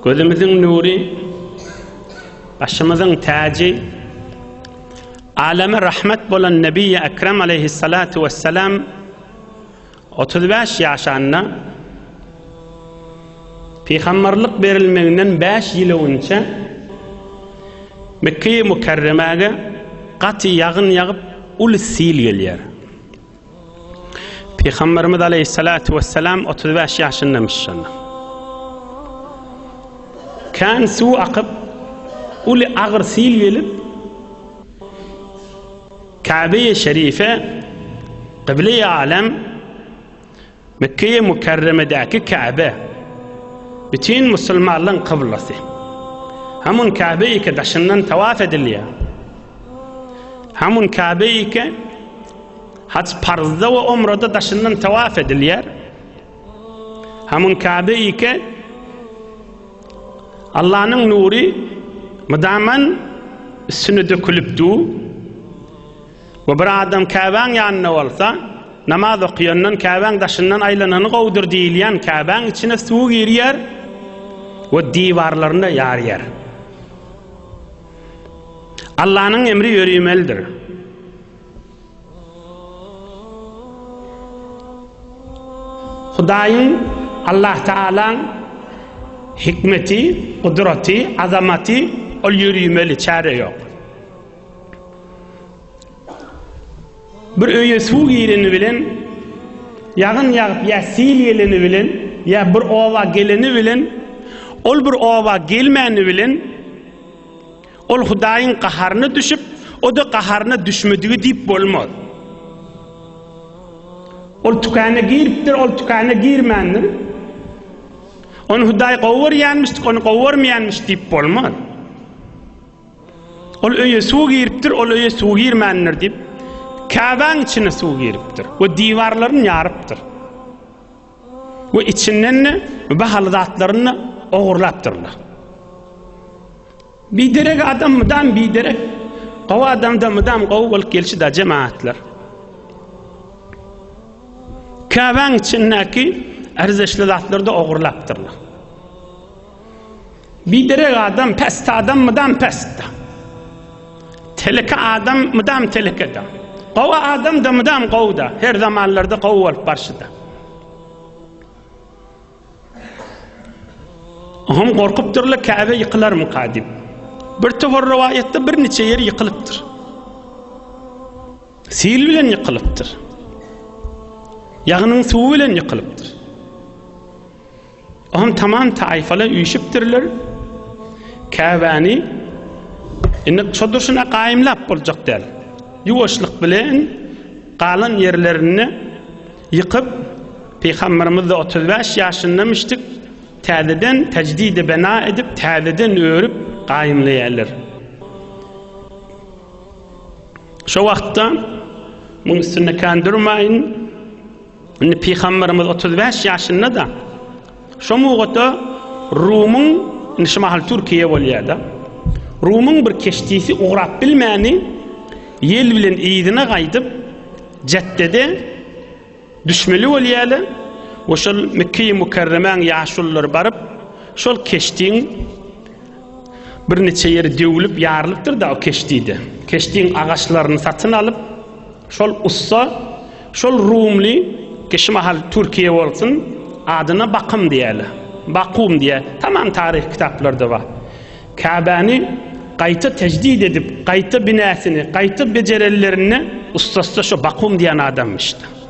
Gözümiziň nury, başymyzyň täji, aleme rahmet bolan Nebi Ekrem aleyhissalatu vesselam 35 ýaşanda pygamberlik berilmeginden 5 ýyl öňçe Mekge-i Mükerremäge gaty ýagyn ýagyp uly sil gelýär. Pygamberimiz aleyhissalatu vesselam 35 ýaşyndamyş şonda. Kän suw akyp, uly agyr sil gelip, Käbe-i Şerife, Kybleýi Alem, Mekge-i Mükerremedäki Käbe, bütin musulmanlaryň kyblasy. Hamun Käbe-i daşyndan tawaf edilýär. Hamun Käbe-i hac parzda we umrada daşyndan tawaf edilýär. Hamun Käbe-i Allanyň nury mydaman üstüne dökülip dur. We bir adam Käbäň ýanynda bolsa, namaz okaýandan Käbäň daşyndan aýlanany gowudyr diýilýän Käbäň içine suw girýär we diwarlaryny ýarýar. Allanyň emri ýörimelidir. Hudaýyň, Allah Taalaň hikmeti, gudraty, azamaty ol ýörimeli, çäre ýok. Bir öýe suw gireni bilen, ýagyn ýagyp ýa sil geleni bilen, ýa bir oba geleni bilen, ol bir oba gelmäni bilen, ol Hudaýyň gaharyna düşüp, o-da gaharyna düşmedigi diýip bolmaz. Ol tükana giripdir, ol tükana girmändir. Ony Hudaý gowy görýänmiş, ony gowy görmeýänmiş diýip bolmaz. Ol öýe suw giripdir, ol öýe suw girmändir diýip, Käbäň içine suw giripdir we diwarlaryny ýarypdyr. We içinden-de bahaly zatlaryny ogurlapdyrlar. Biderek adam mydam biderek. Gowy adam-da mydam gowy bolup gelşi-da jemagatlar. Käbäň içindäki erzeşli zatlary-da ogurlapdyrlar. Biderek adam, pest adam mydam pestde. Teleke adam mydam telekede. Gowy adam da mydam gowuda. Her zamanlarda gowy bolup barşyda. Oňam gorkupdyrlar Käbe ýykylarmyka diýip. Bir topar rowaýatda bir niçe ýeri ýykylypdyr. Sil bilen ýykylypdyr. Ýagynyň suwy bilen ýykylypdyr. Oňam tamam taýfalar üýşüpdirler. Käbäni indi şo durşuna gaýymlap boljak däl. Ýuwaşlyk bilen galan ýerlerini ýykyp, Pygamberimiz-de 35 ýaşyndamişdik, täzeden tejdid-i bina edip, täzeden örüp gaýymlaýarlar. Şo wagtda muň üstünde kän durmaýyn. Indi pygamberimiz 35 ýaşynda-da şo mugata Rumyň, indi şu mahal Türkiýe bolýar-da. Rumyň bir keştisi ugrap bilmäni ýel bilen yzyna gaýdyp Jetdede düşmeli bolýarlar we şol Mekge-i Mükerremäň ýaşululary baryp şol keştiň bir neçe ýeri döwlüp ýarylypdyr-da o keştide. Keştiň agaçlaryny satyn alyp Şol ussa, şol rumly, ki şu mahal Türkiýe bolsun, adyna Bakym diýýärler. Bakum diýýär. Tamam taryh kitaplarda bar. Käbäni gaýta tejdid edip, gaýta binäsini, gaýta bejerenlerinde ussasy-da şo Bakum diýen adamyşdy.